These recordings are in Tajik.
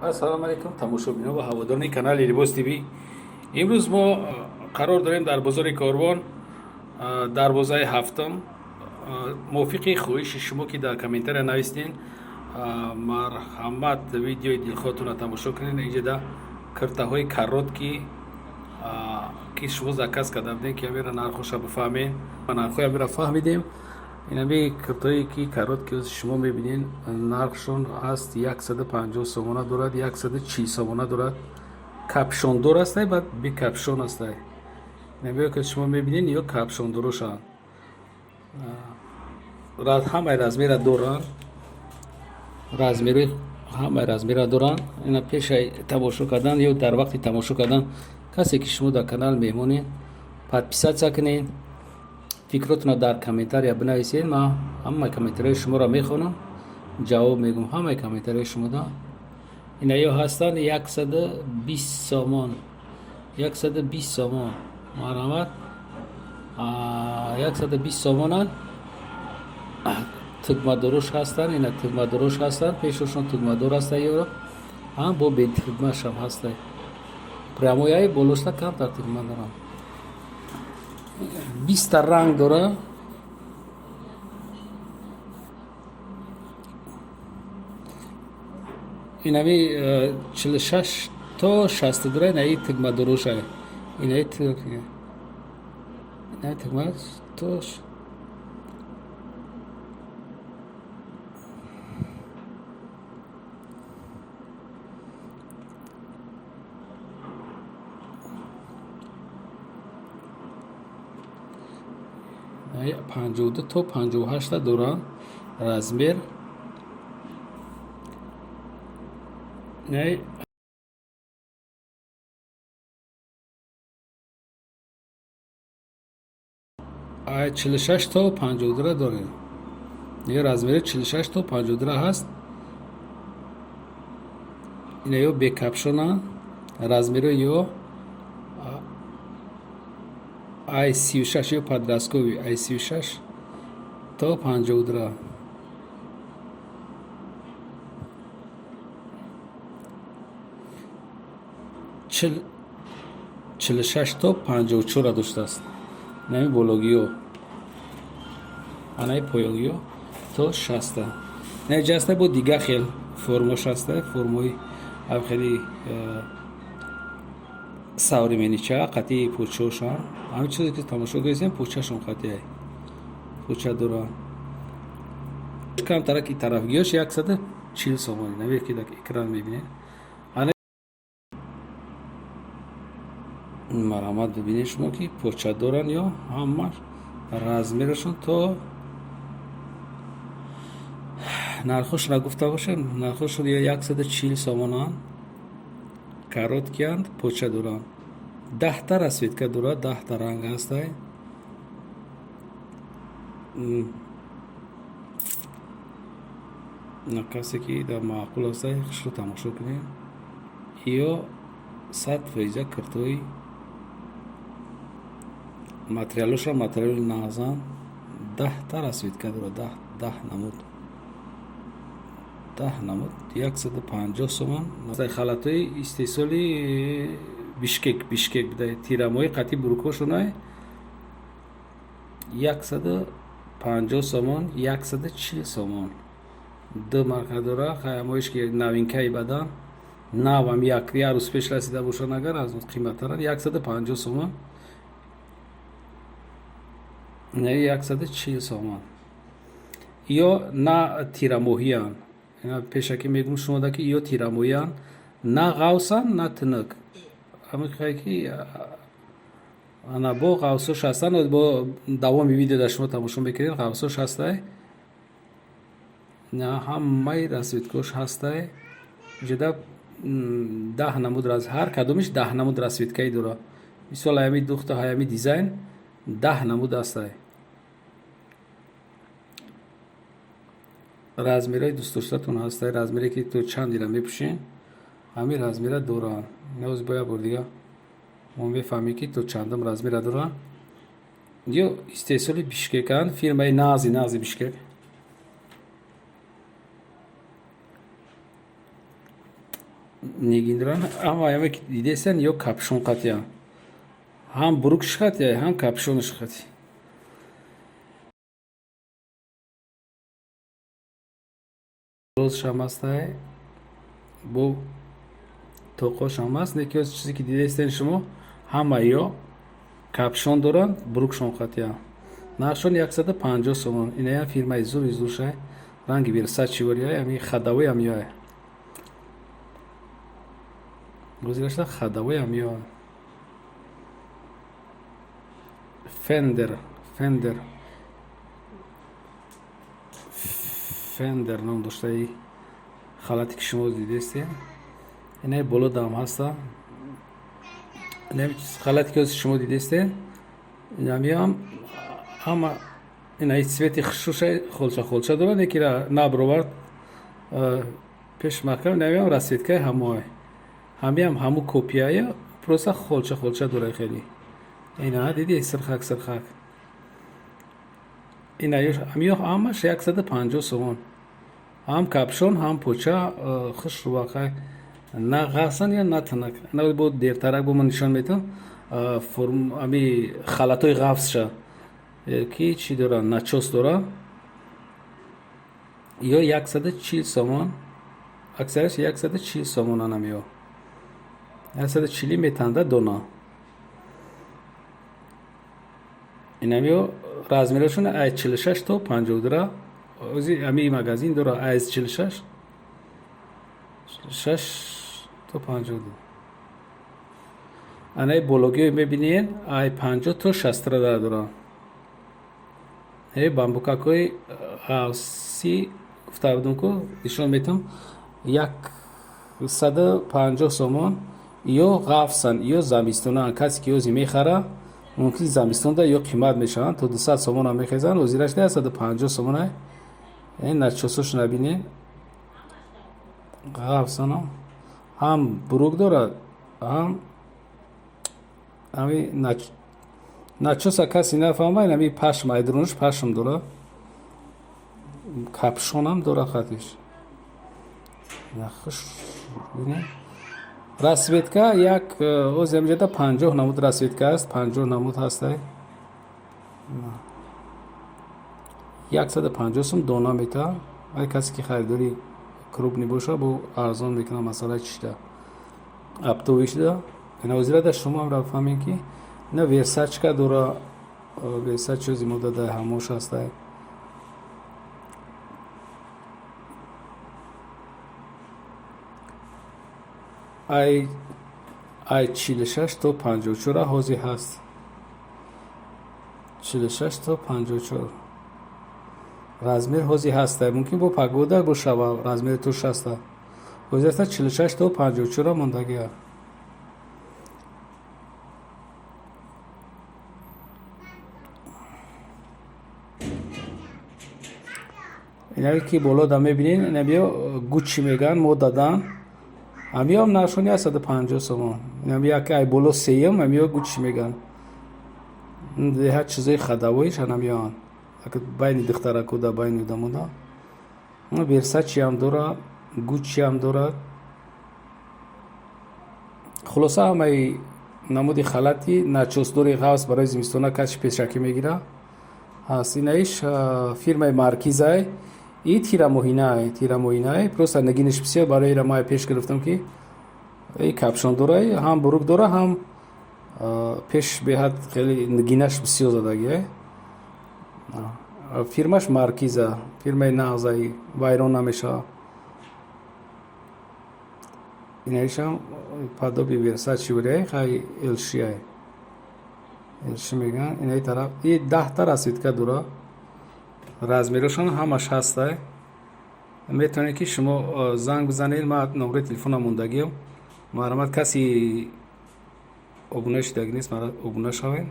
Ассалому алайкум, тамошобино ва ҳаводорони канали Либос ТВ. Имрӯз мо қарор дорем дар бозори Корвон, дарвозаи ҳафтум. Мувофиқи хоҳиши шумо, ки дар комментария навистен, марҳамат, видеои дилхоҳатонро тамошо кунед. Инҷода киртаҳои короткий, ки шумо заказ карда будем, ки амира нархоша бифаҳмем. Нархҳои амира фаҳмидем. Инами киртое ки короткий шумо мебинед, нархшон ҳаст 150 сомона дорад, 140 сомона дорад. Капюшондор ҳастай, баъд бекапюшон ҳастай. Инаме ки шумо мебинед, ё капюшондорошанд. Ҳамаи размера доранд, размери ҳамаи размера доранд. Ина пешаи тамошо кардан ё дар вақти тамошо кардан, касе ки шумо дар канал меҳмонед, подписаться кунед, фикротонро дар комментария бинависед. Ман ҳамаи комментарияи шуморо мехонам, ҷавоб мегӯм ҳамаи комментарияи шумода. Ина ё ҳастанд 120 сомон, 120 сомон. Марҳамат, 120 сомонанд. Тугмадорош ҳастанд, ина тугмадорош ҳастанд, пешошон тугмадор ҳастанд, ёро ҳам бо бетугмашам ҳастанд. Прямояи болошта камтар тугма дорам. 20-та ранг дора. Инами 46 то 62, инаи тугмадороша, инаи тугма то 52 то 58-та доранд размер. 46 то 52 дорем. Размери 46 то 52 ҳаст. Ина ё бекапюшонанд, размери ё ай 36 ё подростковый, ай 36 то 52. 46 то 54-ра доштааст. Инами бологиё, анаи поёнгиё то 60-та. Ина ҷаста бо дига хел формош ҳаста, формои хеле современнича, қатъи пӯчошан. Ҳамин чизе ки тамошо кардем, пӯчашон қатъи пӯча доранд. Камтараки тарафгиёш 140 сомонӣ. Наве ки дар экран мебинед. Марҳамат, бибинед шумо, ки поча доранд ё ҳамаш размерашон то нархошро гуфта бошем, нархошон 140 сомонанд, короткиянд, поча доранд, 10-та расцветка дорад, 10-та ранг ҳастай. Касе ки дар маъқул ҳастай, хушро тамошо кунед. Ё 100% киртои материалошро, материали нағзанд. 10-та расцветка дорад, 10 намуд, 10 намуд, 150 сомон. Халатҳои истеҳсоли Бишкек, Бишкек тирамоҳи, қатъи брюкошонай 150 сомон, 140 сомон. Ду марка дора. Хаямоиш ки новинкаи бадан навам як рӯз пеш расида бошанд, агар аз қиматтаранд, 150 сомон, 140 сомон. Ё на тирамоҳиянд, пешакӣ мегӯм шумода, ки ё тирамоҳиянд, на ғавсанд, на тинук. Ҳамихое ки ана бо ғавсош ҳастанд, бо давоми видео дар шумо тамошо мекунед, ғавсош ҳастай, ҳамаи расцветкош ҳастай. Ҷуда 10 намуд, ҳар кадомиш 10 намуд расцветкаи дорад. Мисол, ҳаями духта, ҳаями дизайн 10 намуд ҳастай. Размерҳои дӯстдоштатон ҳастай, размере ки то чандира мепӯшен, ҳамин размера доранд. Ноз бо як бор дига мо мефаҳмем, ки то чандум размера доранд. Ё истеҳсоли Бишкеканд, фирмаи нази нази Бишкек. Нигин доранд. Ама яме ки дидестан, ё капюшон қатиян, ҳам брюк ш қатия, ҳам капюшонаш қати. Розшам ҳастай, бо тоқошам ҳаст. Неки чизе ки дидестен шумо, ҳама ё капюшон доранд, брюк шон қатиян. Нархшон 150 сомон. Инаям фирмаи зури зуршай, ранги Версачи ворияй, ами ходовой ам ёай. Гузашта ходовой ам ё. Фендер, Фендер. Фендер ном доштаи халате ки шумо дидестед. Инаи боло дам ҳаста. Инаи халате ки шумо дидестед. Инамиам ҳама инаи цвет и хушрӯшай, холча холча дорад, якира набровард пеш маҳкам. Инамиам расцветка и ҳамоай. Ҳамиам ҳаму копияя, просто холча холча дорад хеле. Ина диди, сирхак сирхак. Ина ҳамиё ҳамаш 150 сомон. Ҳам капюшон, ҳам поча, хушрӯвақай. На ғафсан я на танак. На бо дертарак бо ман нишон метам. Форм ами халатҳои ғафсша ки чӣ дора, начёс дора. Ё 140 сомон. Аксараш 140 сомонанам ё. 140 метанда дона. Инамиё размер ошон аз 46 то 52. Ози ами магазин дора аз 46 6 то 52. Анаи бологиҳо мебинед, ай 50 то 60 дора. Бамбукакҳои ғафсӣ гуфта будум ку, нишон метам, 150 сомон. Ё ғафсан, ё замистонаан. Касе ки ози мехара, мумкин замистонда ё қимат мешаванд, то 200 сомонам мехезанд. Озираш 150 сомона. Начёс ош набинед, ғафсано ҳам брюк дорад, ҳам ами начёс а касе нафаҳма, ами пашм, айдурунаш пашм дорад, капюшонам дорад хатиш. Хуш бинед, расцветка як ози ҳамиҷода 50 намуд расцветка аст, 50 намуд ҳастай. 150 сум дона метавад. Ай касе ки харидори крупный боша, бо арзон мекунад. Масъала чида, оптовый шуда. Ина шумо ҳам фаҳмем, ки ина Версачка дора. Версачи ози мо дада ҳамош ҳастай. Ай 46 то 54 ҳозир ҳаст, 46 то 54 размер ҳозир ҳаста. Мумкин бо погода бошава, размер и то 60-а. Ҳозир ҳаста, 46 то 54 мондагиа. Инаке ки боло да мебинед, ина биё Гуччи мегӯянд, мо дадан. Ҳамиём нархшон 150 сомон. Инам як ай боло сеюм, ҳамиё Гуччи мегӯянд. Деҳа чизои ходовой ш анамиёанд байни духтараку да, байни одамода. Версачиам дорад, Гуччиам дорад. Хулоса, ҳамаи намуди халати начёс дори ғафс барои зимистона, каси пешакӣ мегирад, ҳаст. Инаиш фирмаи Маркизай и тирамоҳинай, тирамоҳинай, просто нагиниш бисёр. Барои ира май пеш гирифтам, ки и капюшон дора, ҳам брюк дора, ҳам пеш беҳад хеле нигинаш бисёр задагиай. Фирмаш Маркиза, фирмаи нағзаи, вайрон намешавад. Инаишам подобие Версачи буряй, хай элшиай, элши мегӯянд. Инаи тараф и 10-та расцветка дора, размер ошон ҳамаш ҳастай. Метавонед, ки шумо занг бизанед, ман номраи телефонам мондагиам. Марҳамат, каси обуна шидаги нест, обуна шавед.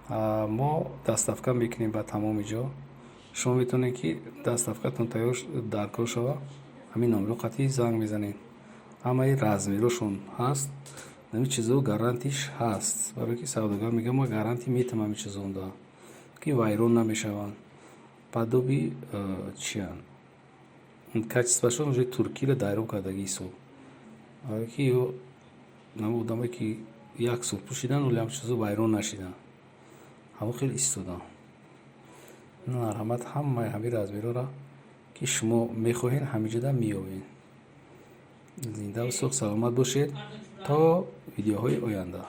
Мо доставка мекунем ба тамоми ҷо. Шумо метавонед, ки доставка тон тайёр даркор шава, ҳамин номеро қатъи занг мезанед. Ҳамаи размер ошон ҳаст, ҳамин чизо гарантиш ҳаст, барое ки савдогар мегӯяд, ма гарантӣ метам ҳамин чизонда, ки вайрон намешаванд. Подобие чиянд, качество шон уже туркиро дайрон кардаги ҳисоб. Ки ё намо одамое, ки як сол пӯшидан, оле ҳам чизо вайрон нашидан, ҳамо хеле истодан. Марҳамат, ҳамаи ҳамин размерҳоро, ки шумо мехоҳед, ҳаминҷода меёбед. Зиндаву соғ саломат бошед то видеоҳои оянда.